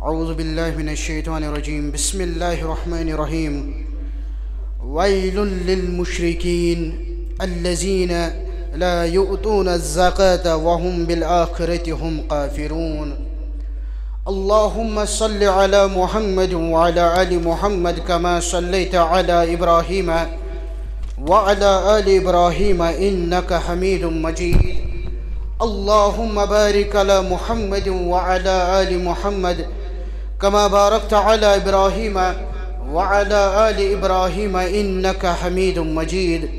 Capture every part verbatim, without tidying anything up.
أعوذ بالله من الشيطان الرجيم. بسم الله الرحمن الرحيم. ويل للمشركين الذين لا يؤتون الزكاة وهم بالآخرة هم كافرون. اللهم صل على محمد وعلى آل محمد كما صليت على إبراهيم وعلى آل إبراهيم إنك حميد مجيد. اللهم بارك على محمد وعلى آل محمد كما باركت على إبراهيم وعلى آل إبراهيم إنك حميد مجيد.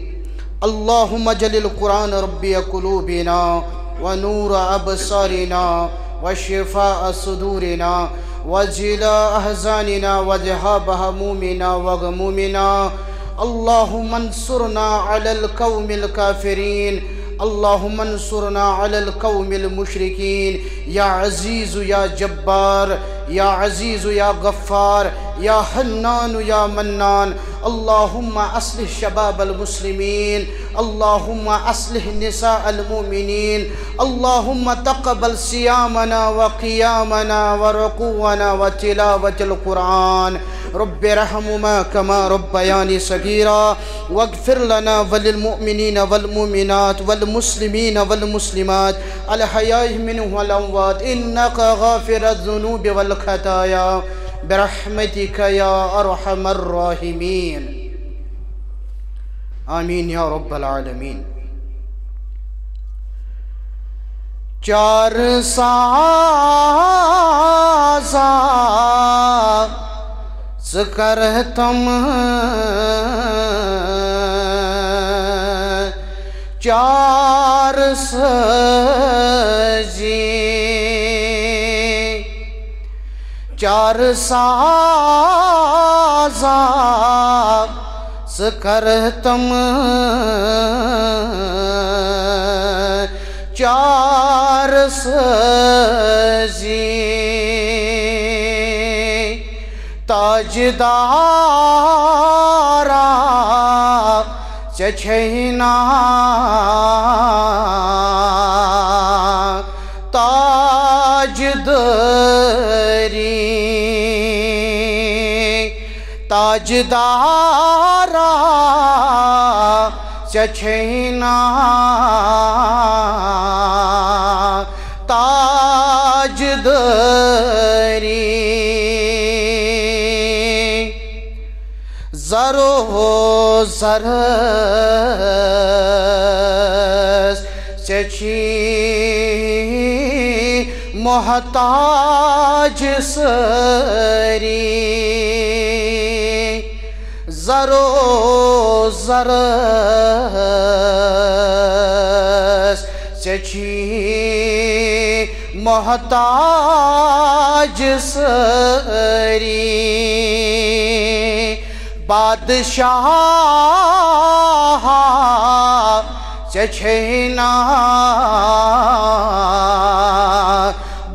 اللهم اجعل القرآن ربيع قلوبنا ونور أبصارنا وشفاء صدورنا وجلاء أحزاننا وذهاب همومنا وغمومنا. اللهم انصرنا على القوم الكافرين. اللهم انصرنا على القوم المشركين. يا عزيز يا جبار، يا عزيز يا غفار، يا حنان يا منان. اللهم أصلح شباب المسلمين. اللهم أصلح نساء المؤمنين. اللهم تقبل صيامنا وقيامنا وركوعنا وتلاوة القرآن. رب ارحمهما كما ربياني صغيرا. واغفر لنا وللمؤمنين والمؤمنات والمسلمين والمسلمات الأحياء منهم والأموات إنك غافر الذنوب والخطايا برحمتك يا أرحم الراحمين. آمين يا رب العالمين. چار سازا ژٕ کر تم چار سازی، چار سازا ژٕ کر تم چار سازی. تاجدارا، ژےٚ چھے نا تاجدٲری؟ تاجدارا، ژےٚ چھے نا تاجدٲری؟ زرو زرس ژےٚ چھی محتاج سٲری۔ زرو زرس ژےٚ چھی محتاج سٲری۔ بادشاہ، ژےٚ چھے نا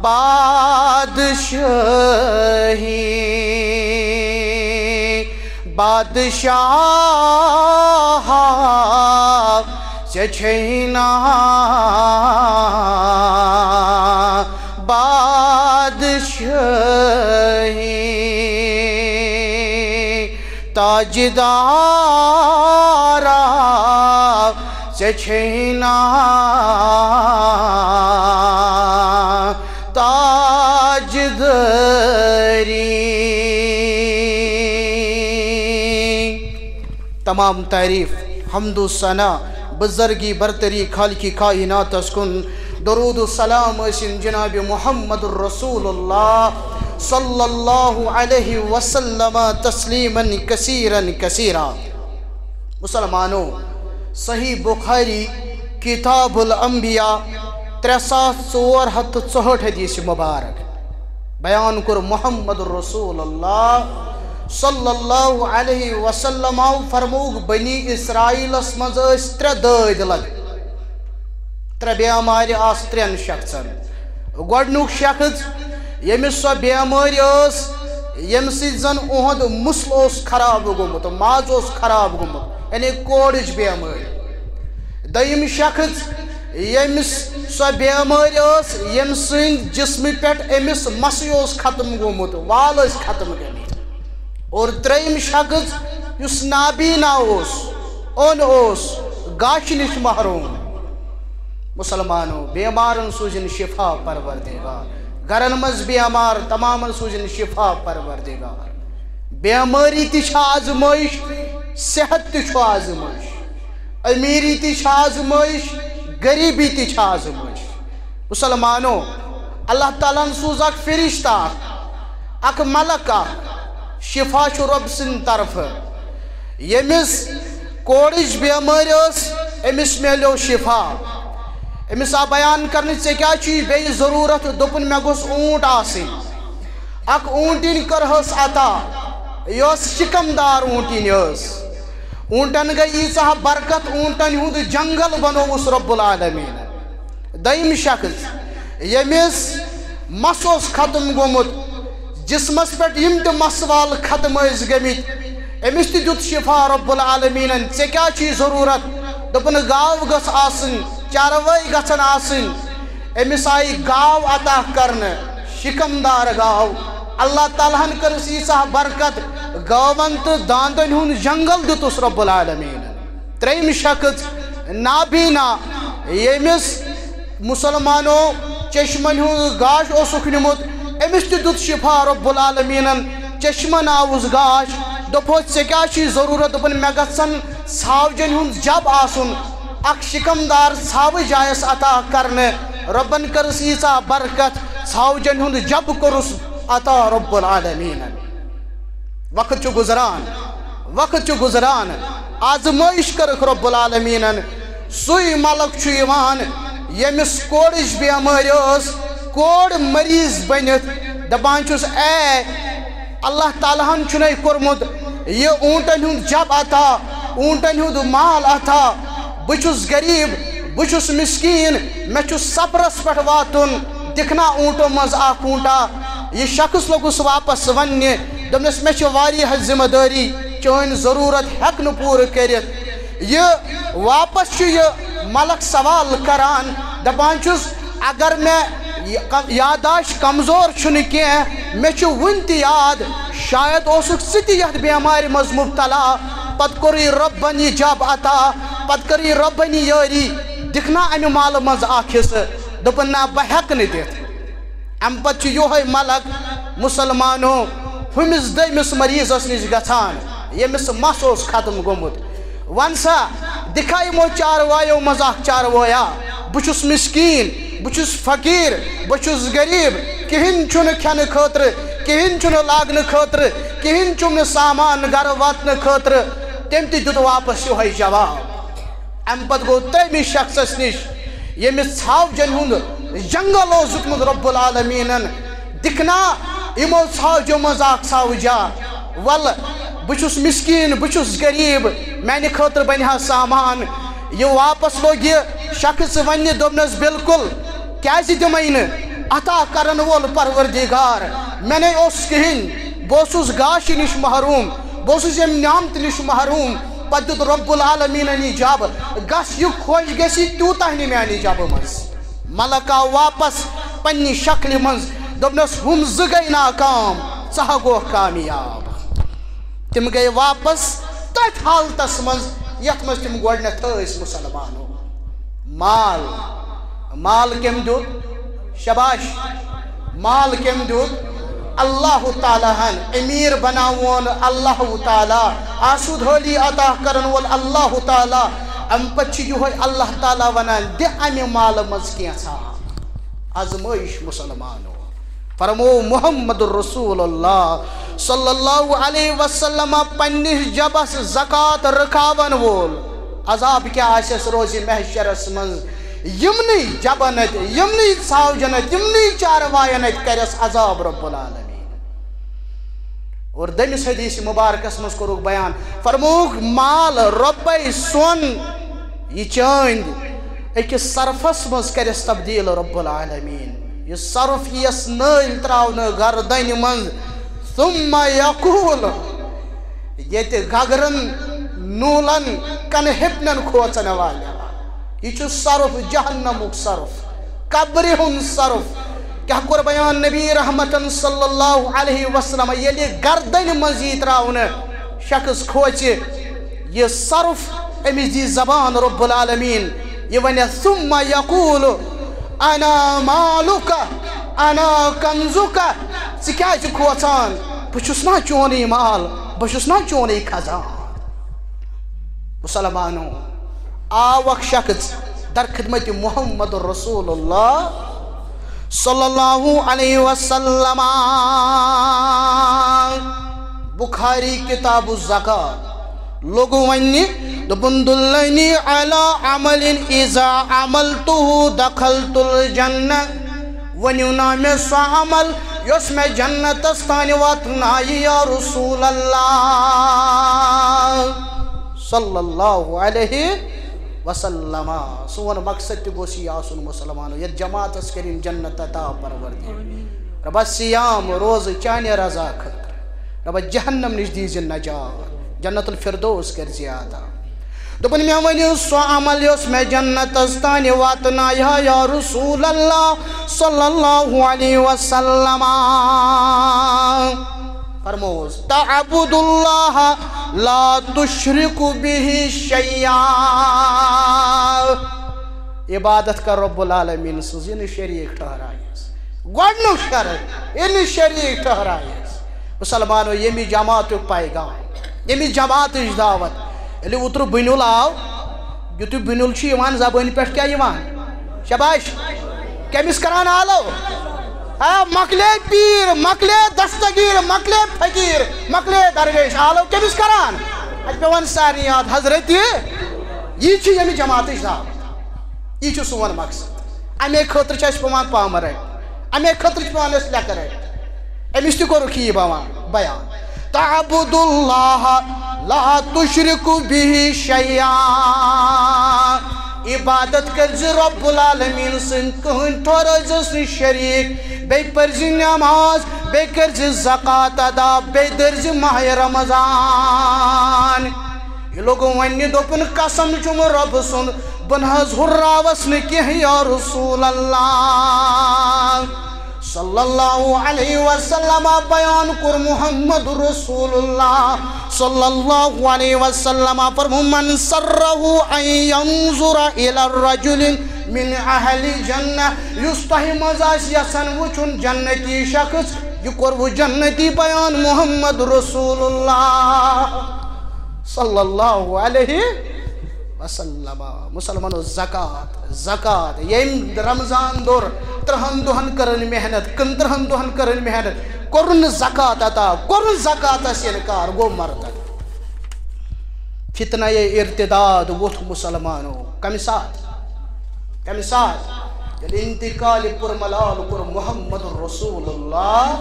بادشاہی؟ بادشاہ، ژےٚ چھے نا بادشاہی؟ تاجدارا، ژےٚ چھے نا تاجدٲری؟ تمام تعریف، حمد و ثنا، بزرگی برتری خالق کائناتس کُن۔ درود و سلام ٲسِن جناب محمد رسول اللہ صلی اللہ علیہ وسلم تسلیما کثیرا کثیرا۔ مسلمانو، صحیح بخاری، کتاب الانبیاء، ترٛےٚ ساس ژور ہتھ تہٕ ژُہٲٹھ حدیث مبارک۔ بیان کوٚر محمد رسول اللہ صلی اللہ علیہ وسلم، فرمووُکھ، بنی اسرائیلس منٛز ٲسۍ ترٛےٚ دٲدۍ لد، ترٛےٚ بیمارِ آسہٕ ترٛٮ۪ن شخصن۔ گۄڈٕنیُک شخص، ییٚمِس سۄ بیمٲرۍ ٲس، ییٚمہِ سۭتۍ زن اُہُنٛد مُسل اوس خراب گوٚمُت، ماز اوس خراب گوٚمُت، یعنی کوڑٕچ بیمٲرۍ۔ دوٚیِم شخص، ییٚمِس سۄ بیمٲرۍ ٲس، ییٚمہِ سٕنٛدۍ جسمہٕ پٮ۪ٹھ أمِس مسٕے اوس ختم گوٚمُت، وال ٲسۍ ختم گٔمٕتۍ۔ اور ترٛیٚیِم شخص، یُس نابینا اوس، اوٚن اوس، گاشہِ نِش محروم۔ مسلمانو، بیمارن سوٗزِن شفا پروردگار، گرن منٛز بیمار تمامن سوٗزِن شفا پروردگار۔ بیمٲری تہِ چھِ آزمٲیش، صحت تہِ چھُ آزمٲیش، امیٖری تہِ چھِ آزمٲیش، غریٖبی تہِ چھِ آزمٲیش۔ مسلمانو، اللہ تعالیٰ ہن سوٗز اکھ فرشتہٕ اکھ، اکھ ملک اکھ، شفا چھُ رۄب سٕنٛدِ طرفہٕ۔ ییٚمِس کوڑٕچ بیمٲرۍ ٲس، أمِس میلیو شفا۔ أمِس آو بیان کرنہٕ، "ژےٚ کیٛاہ چھُے بیٚیہِ ضروٗرت؟" دوٚپُن، "مےٚ گوٚژھ اوٗنٹ آسٕنۍ۔" اکھ اوٗنٹِنۍ کٔرہَس عطا، یۄس شِکم دار اوٗنٹِنۍ ٲس۔ اوٗنٹن گٔے ییٖژاہ برکت، اوٗنٹن ہُنٛد جنگل بنووُس رب العالمیٖنن۔ دوٚیِم شخص، ییٚمِس مس اوس ختم گوٚمُت، جسمس پٮ۪ٹھ یِم تہِ مسہٕ وال ختم ٲسۍ گٔمٕتۍ، أمِس تہِ دیُت شفا رب العالمیٖنن۔ "ژےٚ کیٛاہ چھُے ضروٗرت؟" دوٚپُن، "گاو گٔژھ آسٕنۍ، چاروٲے گژھن آسٕنۍ۔" أمِس آیہِ گاو عطا کرنہٕ، شِکم دار گاو۔ اللہ تعالیٰ ہن کٔرٕس ییٖژاہ برکت، گاون تہٕ داندن ہُنٛد جنگل دیُتُس رب العالمیٖنن۔ ترٛیٚیِم شخص، نابینا، ییٚمِس مسلمانو چشمن ہُنٛد گاش اوسُکھ نیُمُت، أمِس تہِ دیُت شفا رب العالمیٖنن۔ چشمن آوُس گاش، دوٚپہَس، "ژےٚ کیٛاہ چھُے ضروٗرت؟" دوٚپُن، "مےٚ گژھن ژھاوجن ہُنٛد جب آسُن، اکھ شِکم دار ژھاوٕج آیس عطا کرنہٕ۔" رۄبن کٔرٕس ییٖژاہ برکت، ژھاوجن ہُنٛد جب کوٚرُس عطا رب العالمیٖنن۔ وقت چھُ گُزران، وقت چھُ گُزران، آزمٲیش کٔرٕکھ رب العالمیٖنن۔ سُے ملک چھُ یِوان، ییٚمِس کوڑٕچ بیمٲرۍ ٲس، کوڑ مریض بٔنِتھ دپان چھُس، "اے، اللہ تعالیٰ ہن چھُنے کوٚرمُت یہِ اوٗنٹن ہُنٛد جب عطا، اوٗنٹن ہُنٛد مال عطا۔ بہٕ چھُس غریٖب، بہٕ چھُس مسکیٖن، مےٚ چھُ سفرس پٮ۪ٹھ واتُن، دِکھنا اوٗنٹو منٛز اکھ اوٗنٹا؟" یہِ شخص لوٚگُس واپس وننہِ، دوٚپنس، "مےٚ چھِ واریاہ ذمہٕ دٲری، چٲنۍ ضروٗرت ہٮ۪کہٕ نہٕ پوٗرٕ کٔرِتھ۔" یہِ واپس چھُ یہِ ملک سوال کران، دپان چھُس، اگر مےٚ یہِ ک-، یاداشت کمزور چھُنہٕ کینٛہہ، مےٚ چھُ وُنہِ تہِ یاد، شاید اوسُکھ ژٕ تہِ یتھ بیمارِ منٛز مبتلا، پتہٕ کوٚرُے رۄبن یہِ جب عطا، پتہٕ کٔرٕے رۄبن یہِ یٲری، دِکھنا امہِ مالہٕ منٛز اکھ حصہٕ۔ دوٚپُن، "نہ، بہٕ ہٮ۪کہٕ نہٕ دِتھ۔" امہِ پتہٕ چھُ یِہوٚے ملک مسلمانو ہُمِس دوٚیمِس مریضس نِش گژھان، ییٚمِس مس اوس ختم گوٚمُت۔ وَن سا، دِکھا یِمو چاروایو منٛز اکھ چاروایا، بہٕ چھُس مسکیٖن، بہٕ چھُس فقیٖر، بہٕ چھُس غریٖب، کِہیٖنۍ چھُنہٕ کھٮ۪نہٕ خٲطرٕ، کِہیٖنۍ چھُنہٕ لاگنہٕ خٲطرٕ، کِہیٖنۍ چھُم نہٕ سامان گرٕ واتنہٕ خٲطرٕ۔ تٔمۍ تہِ دیُت واپس یِہوٚے جواب۔ امہِ پتہٕ گوٚو تٔمِس شخصس نِش، ییٚمِس ژھاوجن ہُنٛد جنگل اوس دیُتمُت رب العالمیٖنن۔ دِکھنا یِمو ژھاوجو منٛز اکھ ژھاوجا، ولہٕ، بہٕ چھُس مسکیٖن، بہٕ چھُس غریٖب، میانہِ خٲطرٕ بنہِ ہا سامان۔ یہِ واپس لوٚگ یہِ شخص وننہِ، دوٚپنس، "بالکل، کیازِ دِمے نہٕ؟ عطا کرن وول پروردگار، مےٚ نے اوس کِہیٖنۍ، بہٕ اوسُس گاشہِ نِش محروم، بہٕ اوسُس ییٚمہِ نعمتہٕ نِش محروم۔" پتہٕ دیُت رب العالمیٖنن یہِ جب، گژھ یہِ خۄش گژھی تیوٗتاہ نہٕ میانہِ جبہٕ منٛز۔ ملک آو واپس پننہِ شکلہِ منٛز، دوٚپنس، "ہُم زٕ گٔے ناکام، ژٕ ہا گوکھ کامیاب۔" تِم گٔے واپس تٔتھۍ حالتس منٛز، یتھ منٛز تِم گۄڈنیتھ ٲسۍ، مسلمانو۔ مال، مال کٔمۍ دیُت؟ شاباش۔ مال کٔمۍ دیُت؟ اللہ تعالیٰ ہن۔ امیر بناوون اللہ تعالیٰ، آسودٕ حٲلی عطا کرن وول اللہ تعالیٰ۔ امہِ پتہٕ چھُ یِہوٚے اللہ تعالیٰ ونان، "دِ امہِ مالہٕ منٛز کینٛژھا۔" آزمٲیش مسلمانو۔ فرمو محمد رسول اللہ صلی اللہ علیہ وسلم، پننِس جبس زکوٰۃ رکاون وول، عذاب کیٛاہ آسٮ۪س روزِ محشرس منٛز؟ یِمنٕے جبن اتھِ، یِمنٕے ژھاوجن اتھِ، یِمنٕے چارواین اتھِ کرٮ۪س عذاب رب العالمین۔ اور دٔیمِس حدیث مبارکس منٛز کوٚرُکھ بیان، فرمووُکھ، مال، رۄپے، سۄن، یہِ چٲنۍ أکِس صرفس منٛز کرٮ۪س تبدیل رب العالمین۔ یہِ صرف یِیَس نٲلۍ تراونہٕ گردنہِ منٛز، ثم یقول، ییٚتہِ گگرن، نوٗلن، کنہٕ ہیٚپنن کھوژن والٮ۪ن۔ یہِ چھُ صرف جہنمُک صرف، قبرِ ہُنٛد صرف۔ کیٛاہ کوٚر بیان نبی رحمتن صلی اللہ علیہ وسلم؟ ییٚلہِ گردنہِ منٛز یی ترٛاونہٕ شخص کھوژِ، یہِ صرف، أمِس دی زبان رب العالمین، یہِ وَنہِ، "ثم یقول انا مالک، انا کنزک"۔ ژٕ کیٛازِ کھوژان؟ بہٕ چھُس نا چونُے مال، بہٕ چھُس نا چونُے خزان۔ مسلمانو، آو اکھ شخص در خدمت محمد رسول اللہ صلی اللہ علیہ وسلم۔ بخاری کتاب الزکات۔ لوٚگ وننہِ، دوٚپُن، "دلنی علی عمل اذا عملته دخلت الجنہ"۔ ؤنِو نا مےٚ سۄ عمل یۄس مےٚ جنتس تانۍ واتنایہِ یا رسول اللہ صلی اللہ علیہ وسلم۔ سون مقصد تہِ گوٚژھ یہِ آسُن مسلمانو، یتھ جماعتس کٔرِن جنت عطا پروردگار۔ رۄبا صیام روزٕ چانہِ رضا خٲطرٕ۔ رۄبا جہنم نِش دیٖزِ نجات، جنت الفردوس کٔرزِ عطا۔ دوٚپُن، "مےٚ ؤنِو سۄ عمل یۄس مےٚ جنتس تانۍ واتنایہِ ہا یا رسول اللہ صلی اللہ علیہ وسلم۔" فرموس، "تعبد اللہ لا تشرک بہ شیئا"۔ عبادت کر رب العالمین سٕنٛز، یہِ نہٕ شریٖک ٹھہرایس۔ گۄڈٕنیُک شرط، یہِ نہٕ شریٖک ٹھہرایس۔ مسلمانو، ییٚمہِ جماعتُک پیغام، ییٚمہِ جماعتٕچ دعوت، ییٚلہِ اوترٕ بٕنیُل آو، یُتھُے بٕنیُل چھُ یِوان، زبٲنۍ پٮ۪ٹھ کیٛاہ یِوان؟ شاباش۔ کٔمِس کران آلو؟ آ، مۄکلے پیٖر، مۄکلے دستگیٖر، مۄکلے فقیٖر، مۄکلے درویش، آلو کٔمِس کران؟ اَتہِ پٮ۪وان سارنٕے یاد، حضرت، یی چھِ ییٚمہِ جماعتٕچ دعوت۔ یی چھُ سون مقصد۔ اَمے خٲطرٕ چھِ اَسہِ پٮ۪وان پامہٕ رَٹٕنۍ۔ اَمے خٲطرٕ چھِ پٮ۪وان اَسہِ لٮ۪کہٕ رَٹٕنۍ۔ أمِس تہِ کوٚرُکھ یی بوان-، بیان۔ "تعبد اللہ لا تشرک بہ شیئا"۔ عبادت کٔرزِ رب العالمین سٕنٛدۍ، کٕہٕنۍ ٹھہرٲوزٮ۪س نہٕ شریٖک۔ بیٚیہِ پٔرزِ نماز، بیٚیہِ کٔرزِ زکوٰۃ ادا، بیٚیہِ دٔرزِ ماہِ رمضان۔ یہِ لوٚگ وَننہِ، دوٚپُن، "قسم چھُم رۄبہٕ سُنٛد، بہٕ نہ حظ ہُرراوَس نہٕ کینٛہہ یا رسول اللہ صلی اللہ علیہ وسلم۔" بیان کوٚر محمد رسول اللہ صلی اللہ علیہ وسلم، فرمو، "من سرہ ان ینظر الی رجل من اہل جنہ"، یُس تۄہہِ منٛز آسہِ یژھان وٕچھُن جنتی شخص، یہِ کوٚروٕ جنتی بیان محمد رسول اللہ صلی اللہ علیہ وسلم۔ مسلمانو، زکوٰۃ، زکوٰۃ، ییٚمۍ رمضان دوٚر، ترٛہَن دۄہَن کٔرٕن محنت، کٔژَن ترٛہَن دۄہَن کٔرٕن محنت، کوٚرُن نہٕ زکوٰۃ عطا، کوٚرُن زکوٰۃس اِنکار، گوٚو مرتد۔ فتنہ ارتداد ووٚتھ مسلمانو۔ کمہِ ساتہٕ؟ کمہِ ساتہٕ؟ ییٚلہِ انتقال پر ملال کوٚر محمد رسول اللہ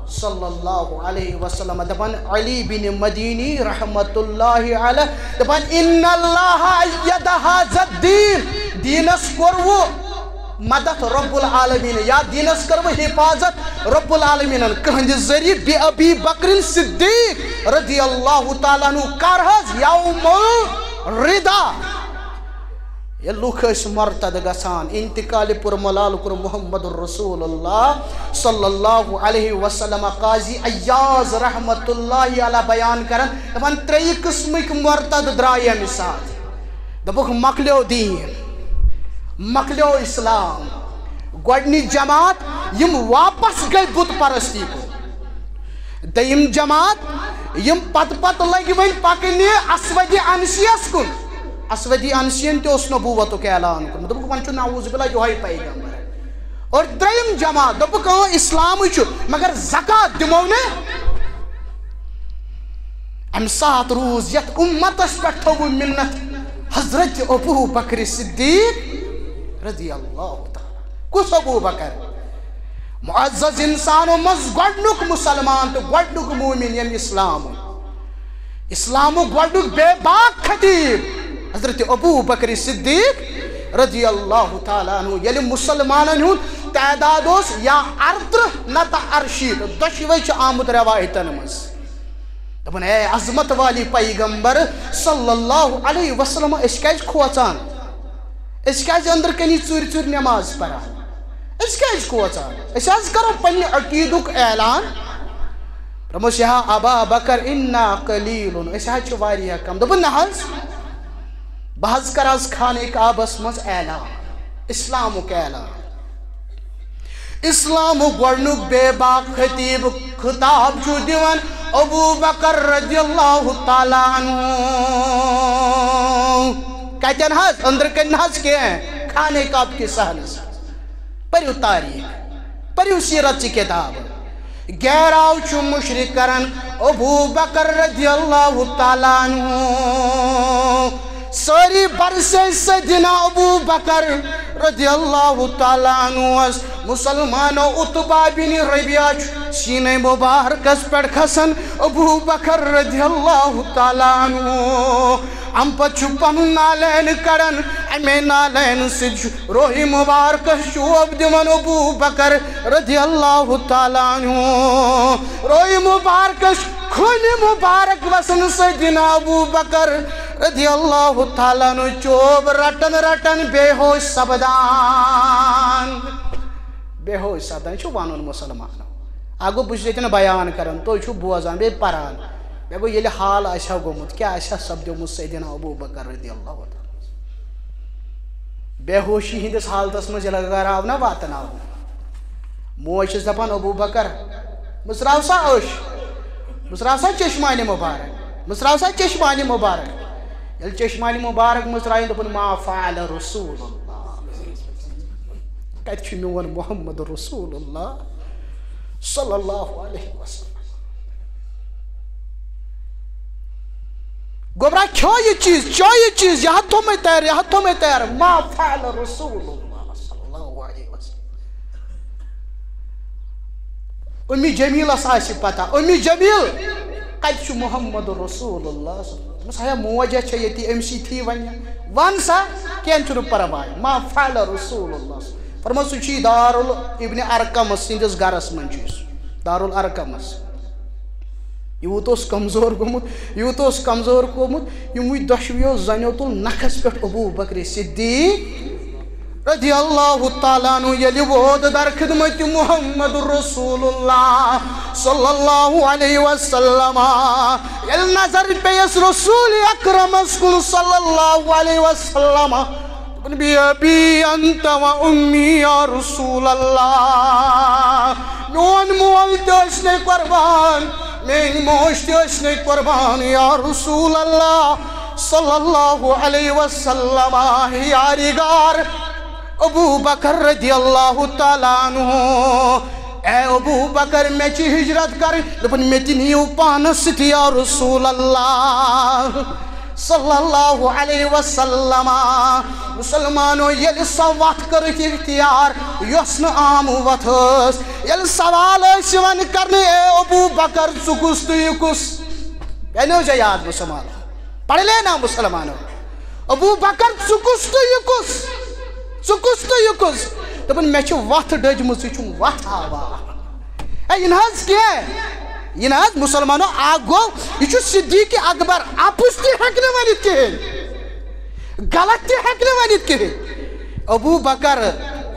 صلی اللہ علیہ وسلم، دپان علی بن مدینی رحمت اللہ علیہ، دپان، "ان اللہ ایدہ ھذا الدین"، دیٖنس کوٚروٕ مدد رب العالمین، یا دیٖنس کٔروٕ حفاظت رب العالمینن کٕہٕنٛدِ ذٔریعہٕ، بی ابی بکر صدیق رضی اللہ تعالیٰ عنہ۔ کر حظ؟ یوم الردا۔ ییٚلہِ لُکھ ٲسۍ مرتد گژھان، انتقال پر ملال کوٚر محمد رسول اللہ صلی اللہ علیہ وسلم۔ قاضی عیاض رحمت اللہ علیہ بیان کران، دپان، ترٛیٚیہِ قٕسمٕکۍ مرتد درٛاے ییٚمہِ ساتہٕ۔ دوٚپُکھ، مۄکلیو دیٖن، مۄکلیو اسلام۔ گۄڈٕنِچ جماعت، یِم واپس گٔے بت پرستی کُن۔ دوٚیِم جماعت، یِم پتہٕ پتہٕ لٔگۍ وۄنۍ پکنہِ اسودِ عنسیس کُن۔ اسودِ عنسین تہِ اوس نبوتُک اعلان کوٚرمُت۔ دوٚپُکھ، وۄنۍ چھُ نعوذ باللہ یِہوٚے پیغمبر۔ اور ترٛیٚیِم جماعت، دوٚپُکھ، اۭں، اسلامٕے چھُ، مگر زکوٰۃ دِمو نہٕ۔ امہِ ساتہٕ روٗز یتھ امتس پٮ۪ٹھ تھوٚو منت حضرت ابو بکر صدیق رضی اللہ تعالیٰ۔ کُس ابو بکر؟ معزز انسانو منٛز گۄڈنیُک مسلمان تہٕ گۄڈنیُک مومن، ییٚمۍ اسلام اوٚن۔ اسلامُک گۄڈنیُک بے باک خطیب حضرت ابو بکر صدیق رضی اللہ تعالیٰ عنہ۔ ییٚلہِ مسلمانن ہُنٛد تعداد اوس یا ارترٕہ نتہٕ ارشیٖتھ، دۄشوے چھِ آمُت رٮ۪وایتن منٛز۔ دوٚپُن، اے عظمت والی پیغمبر صلی اللہ علیہ وسلم، أسۍ کیٛازِ کھوژان؟ أسۍ کیٛازِ أنٛدرٕ کَنی ژوٗرِ ژوٗرِ نٮ۪ماز پَران؟ أسۍ کیٛازِ کھوژان؟ أسۍ حظ کَرو پنٛنہِ عقیٖدُک اعلان۔ دوٚپمَس، یا ابا بکر، انا قلیل، أسۍ حظ چھِ واریاہ کم۔ دوٚپُن، نہ حظ، بہٕ حظ کَرٕ آز خانہ کعبَس منٛز اعلان، اِسلامُک اعلان۔ اِسلامُک گۄڈٕنیُک بے باک خطیٖب خطاب چھُ دِوان ابو بکر رضی اللہ تعالیٰ عنہ۔ کَتٮ۪ن حظ؟ أنٛدرٕ کَنہِ نہ حظ کینٛہہ، خانہ کعبہٕ کِس صحنَس۔ پٔرِو تاریٖخ، پٔرِو سیٖرت چہِ کِتابہٕ۔ گیراو چھُ مُشرِک کران ابو بکر رضی اللہ تعالیٰ عنہ۔ سٲری برسے سیدنا ابو بکر رضی اللہ تعالیٰ عنہس۔ مسلمانو، عتبہ بن ربیعہ چھُ سیٖنہ مبارکس پٮ۪ٹھ کھسان ابو بکر رضی اللہ تعالیٰ عنہ۔ اَمہِ پتہٕ چھُ پنُن نالین کڑان، اَمے نالین سۭتۍ چھُ روحی مبارکس چوب دِوان ابو بکر رضی اللہ تعالیٰ عنہ۔ روحی مبارکس، خوٗنہِ مبارک وسان سیدنا ابو بکر رضی اللہ تعالیٰ عنہ چوب رٹان رٹان بے ہوش سپدان۔ بے ہوش سپدان چھُ ونُن مُسلمانو۔ اکھ گوٚو، بہٕ چھُس ییٚتٮ۪ن بیان کران، تُہۍ چھِو بوزان بیٚیہِ پران۔ مےٚ گوٚو، ییٚلہِ حال آسہِ ہا گوٚمُت، کیٛاہ آسہِ ہا سپدیومُت سیدنا ابو بکر رضی اللہ تعالیٰ عنہ؟ بے ہوشی ہٕنٛدِس حالتس منٛز ییٚلہِ گرٕ آو نا واتناونہٕ، موج چھِ دپان، ابو بکر، مٕژراو سا أچھ، مٕژراو سا چشمانِ مبارک، مٕژراو سا چشمانِ مبارک۔ ییٚلہِ چشمانِ مبارک مٕژرایہِ، دوٚپُن، ما فعل رسول اللہ؟ کتہِ چھُ میون محمد رسول اللہ صلی اللہ علیہ وسلم؟ گوٚبرا، کھیو یہِ چیٖز، چیو یہِ چیٖز، یہِ ہا تھوٚو مےٚ تیار، یہِ ہا تھوٚو مےٚ تیار۔ ما فعل رسول اللہ صلی اللہ علیہ وسلم؟ اُمِ جمیلس آسہِ پتہ، اُمِ جمیل، کتہِ چھُ محمد رسول اللہ صلی اللہ علیہ وسلم؟ دوٚپمس، ہیا موج چھےٚ ییٚتی، أمۍ سٕے تھی ونہِ۔ ون سا، کینٛہہ چھُنہٕ پرواے۔ ما فعل رسول اللہ؟ فرموو، سُہ چھُ یہِ دارُل ابن ارقمس سٕنٛدِس گرس منٛز چھُ یہِ سُہ۔ دارُل ارقمس۔ یوٗت اوس کمزور گوٚمُت، یوٗت اوس کمزور گوٚمُت، یِموٕے دۄشوٕیو زنیو تُل نکھس پٮ۪ٹھ ابو بکر صدیق رضی اللہ تعالیٰ عنہ۔ ییٚلہِ ووت در خدمت محمد رسول اللہ صلی اللہ علیہ وسلم، ییٚلہِ نظر پیٚیس رسول اکرمس کُن صلی اللہ علیہ وسلم، دوٚپُن، بی ابی انت و امی یا رسول اللہ، میون مول تہِ ٲسۍ نے قربان، میٲنۍ موج تہِ ٲسۍ نے قربان یا رسول اللہ صلی اللہ علیہ وسلم۔ یارِ غار ابو بکر رضی اللہ تعالیٰ عنہ، اے ابو بکر، مےٚ چھِ ہجرت کرٕنۍ۔ دوٚپُن، مےٚ تہِ نِیِو پانس سۭتۍ یا رسول اللہ صلی اللہ علیہ وسلم۔ مسلمانو، ییٚلہِ سۄ وتھ کٔرٕکھ اختیار، یۄس نہٕ عام وتھ ٲس، ییٚلہِ سوال ٲسۍ یِوان کرنہٕ، اے ابو بکر، ژٕ کُس تہٕ یہِ کُس؟ پیٚنو ژےٚ یاد، مسلمانو؟ پڑھ لینا، مسلمانو۔ ابو بکر، ژٕ کُس تہٕ یہِ کُس؟ ژٕ کُس تہٕ یہِ کُس؟ دوٚپُن، مےٚ چھِ وتھ ڈٔجمٕژ، یہِ چھُم وتھ ہاوان۔ اے، یہِ نہ حظ کینٛہہ، یہِ نہ حظ، مسلمانو، اکھ گوٚو، یہِ چھُ صدیق اکبر، اپُز تہِ ہیٚکہِ نہٕ ؤنِتھ کِہیٖنۍ، غلط تہِ ہیٚکہِ نہٕ ؤنِتھ کِہیٖنۍ۔ ابو بکر،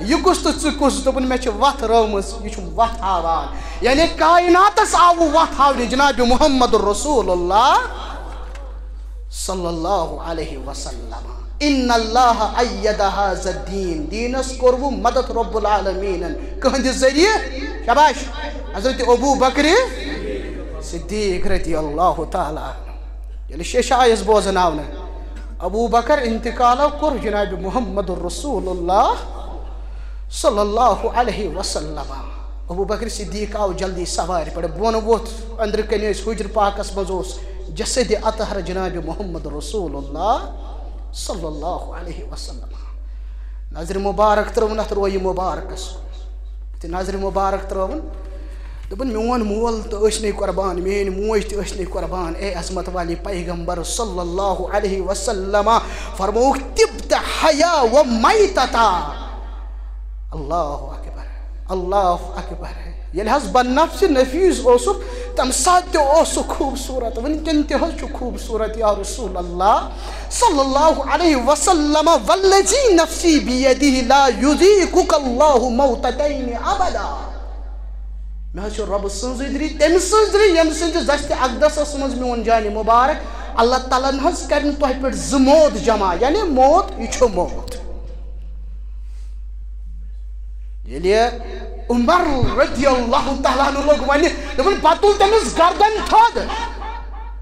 یہِ کُس تہٕ ژٕ کُس؟ دوٚپُن، مےٚ چھِ وتھ رٲومٕژ، یہِ چھُم وتھ ہاوان۔ یعنی کائناتس آوٕ وتھ ہاونہِ جناب محمد رسول اللہ صلی اللہ علیہ وسلم۔ ان اللہ ایدہ ذا الدین، دینس کوٚروٕ مدد رب العالمینن۔ کٕہٕنٛدِ ذٔریعہٕ؟ شاباش، حضرت ابو بکر صدیق رضی اللہ تعالیٰ عنہ۔ ییٚلہِ شیشہ آیس بوزناونہٕ، ابو بکر انتقالو کوٚر جناب محمد رسول اللہ صلی اللہ علیہ وسلم۔ ابو بکر صدیق آو جلدی سوارِ پٮ۪ٹھ بۄن ووٚتھ۔ أنٛدرٕ کنہِ ٲسۍ حجر پاکس منٛز اوس جسد اطہر جناب محمد رسول اللہ صلی اللہ علیہ وسلم۔ نظرِ مبارک ترٲوٕن اتھ رویہِ مبارکس کُن۔ یُتھُے نظرِ مبارک ترٲوٕن، دوٚپُن، میون مول تہٕ ٲسۍ نے قربان، میٲنۍ موج تہِ ٲسۍ نے قربان، اے عظمت والے پیغمبر صلی اللہ علیہ وسلم۔ فرمووُکھ، طبت حیا و میتتا۔ اللہ اکبر، اللہ اکبر۔ ییٚلہِ حظ بنفس نفیس اوسُکھ، تَمہِ ساتہٕ تہِ اوس سُہ خوٗبصوٗرت، وٕنکٮ۪ن تہِ حظ چھُ خوٗبصوٗرت، یا رسول اللہ صلی اللہ علیہ وسلم، والذی نفسی بیدہ لا یذیقک اللہ موتتین ابدا۔ مےٚ حظ چھُ رۄبہٕ سٕنٛز دٕری، تٔمۍ سٕنٛز دٕری، ییٚمہِ سٕنٛدِس دستِ اقدسس منٛز میون جانِ مُبارک، اللہ تعالیٰ ہن حظ کرِ نہٕ تۄہہِ پٮ۪ٹھ زٕ موت جمع، یعنی موت، یہِ چھُ موت۔ ییٚلہِ عمر رضی اللہ تعالیٰ عنہ لوٚگ وَنہِ، دوٚپُن، پَتہٕ تُل تٔمِس گردن تھوٚد،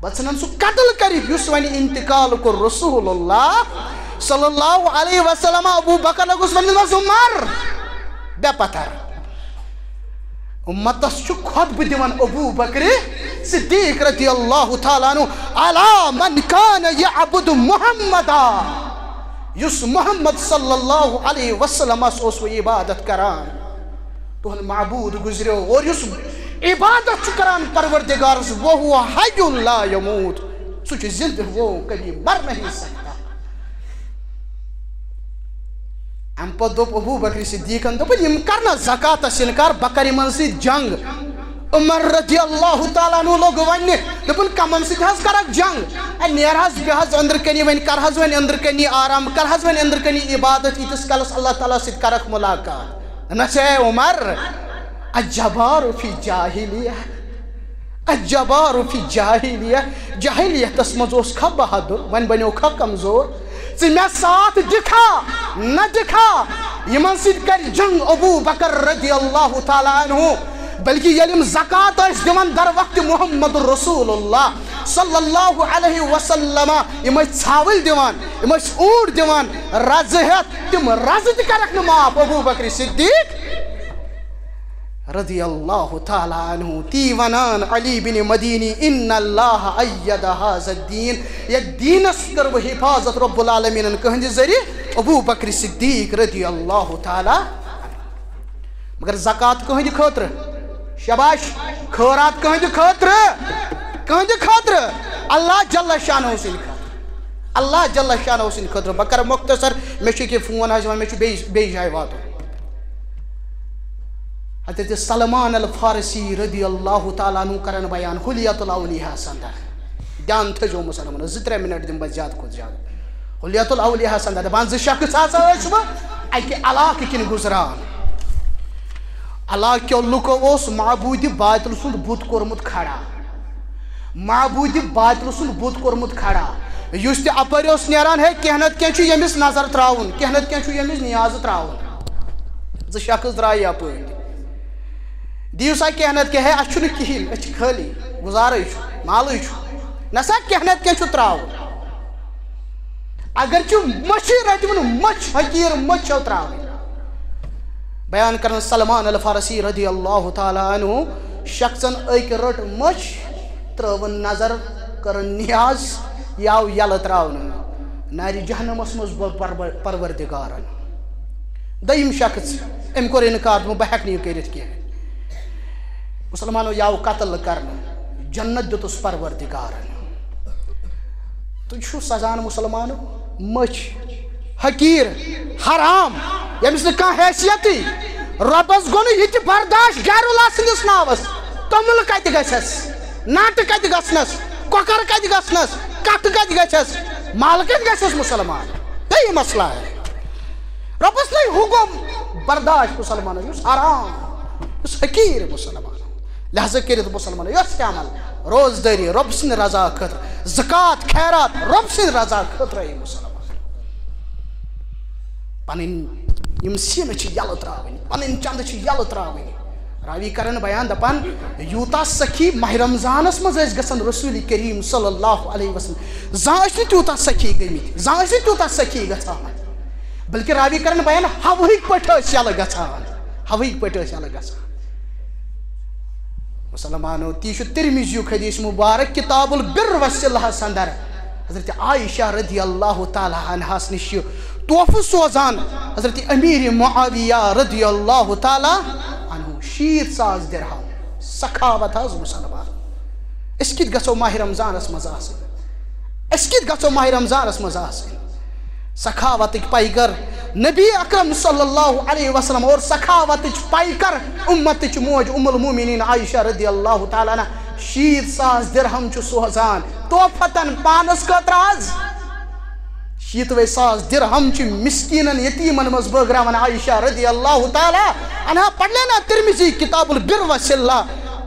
بہٕ ژھٕنَن سُہ قتل کٔرِتھ، یُس وَنہِ انتقال کوٚر رسول اللہ صلی اللہ علیہ وسلم۔ ابو بکر لوٚگُس وَنہِ، دوٚپنَس، عمر، بے پتھر۔ اُمتَس چھُ خطبہٕ دِوان ابو بکر صدیق رضی اللہ تعالیٰ عنہ، الا من کان یعبد محمدا، یُس محمد صلی اللہ علیہ وسلمس اوس وۄنۍ عبادت کران، تُہُنٛد معبوٗد گُزریو، اور یُس عبادت چھُ کران پروردگارس، وہو حی لا یموت، سُہ چھُ زندٕ، وہ کبھی مر نہیں سکتا۔ اَمہِ پتہٕ دوٚپ ابو بکر صدیقن، دوٚپُن، یِم کرنہ زکاتس انکار، بہٕ کرٕ یِمن سۭتۍ جنگ۔ عمر رضی اللہ تعالیٰ عنہ لوٚگ وننہِ، دوٚپُن، کمن سۭتۍ حظ کرکھ جنگ؟ اے، نیر حظ، بیٚہہ حظ أنٛدرٕ کنی، وۄنۍ کر حظ وۄنۍ أنٛدرٕ کنی آرام، کر حظ وۄنۍ أنٛدرٕ کنی عبادت، ییٖتِس کالس اللہ تعالیٰ سۭتۍ کرکھ ملاقات۔ نہ چھے عمر، الجبار فی جاہلیہ، الجبار فی جاہلیہ، جاہلیتس منٛز اوس کھا بہادر، وۄنۍ بنیو کھا کمزور۔ ژٕ مےٚ ساتھ دِکھا نہ دِکھا، یِمن سۭتۍ کرِ جنگ ابو بکر رضی اللہ تعالیٰ عنہ۔ بلکہ ییٚلہِ یِم زکوٰۃ ٲسۍ دِوان در وقت محمد رسول اللہ صلی اللہ علیہ وسلم، یِم ٲسۍ ژھاوٕلۍ دِوان، یِم ٲسۍ اوٗنٹ دِوان، رزٕ ہٮ۪تھ، تِم رزٕ تہِ کرکھ نہٕ معاف ابو بکر صدیق رضی اللہ تعالیٰ عنہ۔ تی ونان علی بن مدینی، ان اللہ ایدہ ھذا الدین، یتھ دیٖنس کٔر وۄنۍ حفاظت رب العالمینن کٕہٕنٛدِ ذٔریعہٕ؟ ابو بکر صدیق رضی اللہ تعالیٰ۔ مگر زکوٰۃ کٕہٕنٛدِ خٲطرٕ؟ شاباش۔ خٲرات کٕہٕنٛدِ خٲطرٕ؟ کٕہٕنٛدِ خٲطرٕ؟ اللہ جل شانہ سٕنٛدِ خٲطرٕ۔ اللہ جل شانہ سٕنٛدِ خٲطرٕ۔ بہٕ کرٕ مختصر، مےٚ چھُ ییٚکیٛاہ فون حظ یِوان، مےٚ چھُ بیٚیِس، بیٚیِس جایہِ واتُن۔ حضرت سلمان الفارسی رضی اللہ تعالیٰ عنہ کرن بیان حلیت الاولیاء ہس اندر۔ دھیان تھٲیزیو مسلمانو، زٕ ترٛےٚ منٹ دِمہٕ بہٕ زیادٕ کھۄتہٕ زیادٕ۔ حلیت الاولیاء ہس اندر دپان، زٕ شخص ہسا ٲسۍ وۄنۍ اکہِ علاقہٕ کِنۍ گُزران۔ علاقہٕ کیو لُکو اوس معبود باطل سُنٛد بُت کوٚرمُت کھڑا۔ معبود باطل سُنٛد بُت کوٚرمُت کھڑا۔ یُس تہِ اپٲرۍ اوس نیران، ہے، کینٛہہ نتہٕ کینٛہہ چھُ ییٚمِس نظر ترٛاوُن، کینٛہہ نتہٕ کینٛہہ چھُ ییٚمِس نیازٕ ترٛاوُن۔ زٕ شخص درٛاے یپٲرۍ۔ دِیِو سا کینٛہہ نتہٕ کینٛہہ، ہے، اَسہِ چھُنہٕ کِہیٖنۍ، أسۍ چھِ خٲلی، گُزارٕے چھُ، مالٕے چھُ۔ نہ سا، کینٛہہ نتہٕ کینٛہہ چھُ ترٛاوُن۔ اگر چھُ مٔچھی رٔٹِو نہٕ، مٔچھ، حقیٖر مٔچھ چھو ترٛاوٕنۍ۔ بیان کران سلمان الفارسی رضی اللہ تعالیٰ عنہ، شخصن أکۍ رٔٹ مٔچھ، ترٛٲوٕن نظر، کٔرٕن نیاز، یہِ آو یَلہٕ ترٛاونہٕ نارِ جہنمس منٛز، بوٚر پرور-، پروردگارن۔ دوٚیِم شخص، أمۍ کوٚر اِنکار، دوٚپُن، بہٕ ہٮ۪کہٕ نہٕ یہِ کٔرِتھ کینٛہہ۔ مُسلمانو، یہِ آو قتل کرنہٕ، جنت دیُتُس پروردگارن۔ تُہۍ چھِو سزان مُسلمانو؟ مٔچھ، حقیٖر، حرام، ییٚمِس نہٕ کانٛہہ حیثیتٕے۔ رۄبس گوٚو نہٕ یہِ تہِ برداش غیر اللہ سٕنٛدِس ناوس۔ توٚمُل کتہِ گژھٮ۪س؟ ناٹہٕ کتہِ گژھنس؟ کۄکر کتہِ گژھنس؟ کٹھ کتہِ گژھٮ۪س؟ مال کتہِ گژھٮ۪س مُسلمان؟ یہی مسئلہ ہے۔ رۄبس نَے ہُہ گوٚو برداش مُسلمانو، یُس حرام، یُس حقیٖر مُسلمان۔ لہذا کٔرِتھ مُسلمانو یۄس تہِ عمل، روزدٲری رۄب سٕنٛدِ رضا خٲطرٕ، زکوٰۃ، خیرات رۄب سٕنٛدِ رضا خٲطرٕ، اے مُسلمان۔ پنٕنۍ یِم سیٖنہٕ چھِ یَلہٕ ترٛاوٕنۍ، پنٕنۍ چندٕ چھِ یَلہٕ ترٛاوٕنۍ۔ راوی کرن بیان، دپان، یوٗتاہ سخی ماہ رمضانس منٛز ٲسۍ گژھان رسول کریم صلی اللہ علیہ وسلم، زانٛہہ ٲسۍ نہٕ تیوٗتاہ سخی گٔمٕتۍ، زانٛہہ ٲسۍ نہٕ تیوٗتاہ سخی گژھان۔ بلکہ راوی کرن بیان، ہوہٕکۍ پٲٹھۍ ٲسۍ یَلہٕ گژھان، ہوہٕکۍ پٲٹھۍ ٲسۍ یَلہٕ گژھان۔ مُسلمانو، تی چھُ ترمذیُک حدیث مبارک کتاب البر والصلہس اندر۔ حضرت عائشہ رضی اللہ تعالیٰ عنہس نِش چھُ تحفہٕ سوزان حضرت امیر معاویہ رضی اللہ تعالیٰ عنہ، شیٖتھ ساس درہم۔ سخاوت حظ مُسلمان۔ أسۍ کِتھ گژھو ماہ رمضانس منٛز آسٕنۍ؟ أسۍ کِتھ گژھو ماہ رمضانس منٛز آسٕنۍ؟ سخاوتٕکۍ پیکر نبی اکرم صلی اللہ علیہ وسلم اور سخاوتٕچ پیکر امتٕچ موج ام المومنین عائشہ رضی اللہ تعالیٰ عنہ شیٖتھ ساس درہم چھُ سوزان تحفتن پانس خٲطرٕ حظ۔ شیٖتوے ساس درہم چھِ مسکیٖنن، یتیٖمن منٛز بٲگراوان عائشہ رضی اللہ تعالیٰ عنہا۔ پڑھ لینا ترمذی کتاب البر و صلہ،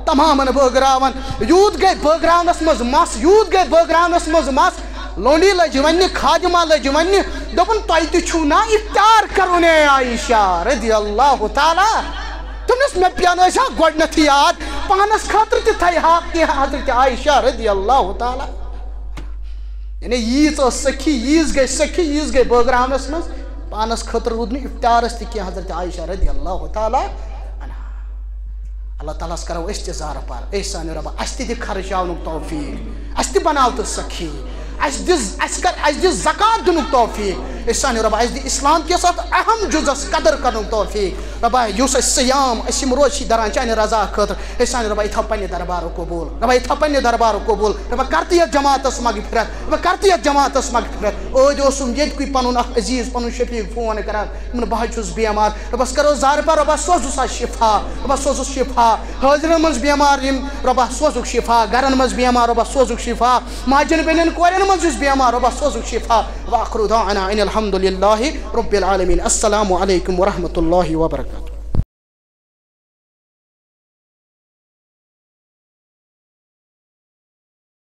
تمامن بٲگراوان۔ یوٗت گٔے بٲگراونس منٛز مس، یوٗت گٔے بٲگراونس منٛز مس۔ لونڈی لٔج وننہِ، خادمہ لٔج وننہِ، دوٚپُن، "تۄہہِ تہِ چھُو نا افطار کرُن اے عائشہ رضی اللہ تعالیٰ؟" دوٚپنس، "مےٚ پیٚن ٲسۍ ہا گۄڈٕنیتھٕے یاد، پانس خٲطرٕ تہِ تھایہِ ہا کینٛہہ حضرت عائشہ رضی اللہ تعالیٰ۔" یعنی ییٖژ ٲس سخی، ییٖژ گٔے سخی، ییٖژ گٔے بٲگراونس منٛز، پانس خٲطرٕ روٗد نہٕ افطارس تہِ کینٛہہ حضرت عائشہ رضی اللہ تعالیٰ عنہا۔ اللہ تعالیٰ ہس کرو أسۍ تہِ زارٕ پار۔ اے سانہِ رۄبا، اسہِ تہِ دِ خرچاونُک توفیٖق، اسہِ تہِ بناو تہٕ سخی، اسہِ دِ، اسہِ کر، اسہِ دِ زکوٰۃ دِنُک توفیٖق۔ اے سانہِ رۄبا، اسہِ دِ اسلام کِس اتھ اہم جُزس قدر کرنُک توفیٖق۔ رۄبا، یُس اسہِ صیام، أسۍ یِم روزٕ چھِ دران چانہِ رضا خٲطرٕ، اے سانہِ رۄبا، یہِ تھاو پننہِ دربارُک قبوٗل۔ رۄبا، یہِ تھاو پننہِ دربارُک قبوٗل۔ رۄبا، کر تہٕ یتھ جماعتس مغفرت۔ رۄبا، کر تہٕ یتھ جماعتس مغفرت۔ ٲدۍ اوسُم ییٚتہِ کُے پنُن اکھ عزیز، پنُن شفیق فون کران، دوٚپُن، "بہٕ حظ چھُس بیمار۔" رۄبس کرو زارٕ پار، رۄبا سوزُس آز شفا، رۄبا سوزُس شفا۔ حٲضرن منٛز بیمار یِم، رۄبا سوزُکھ شفا۔ گرن منٛز بیمار، رۄبا سوزُکھ شفا۔ ماجن بیٚنٮ۪ن کورٮ۪ن منٛز یُس بیمار، رۄبا سوزُکھ شفا۔ وآخر دعوانا ان الحمد للہ رب العالمین۔ السلام علیکم ورحمۃ اللہ وبرکاتہ۔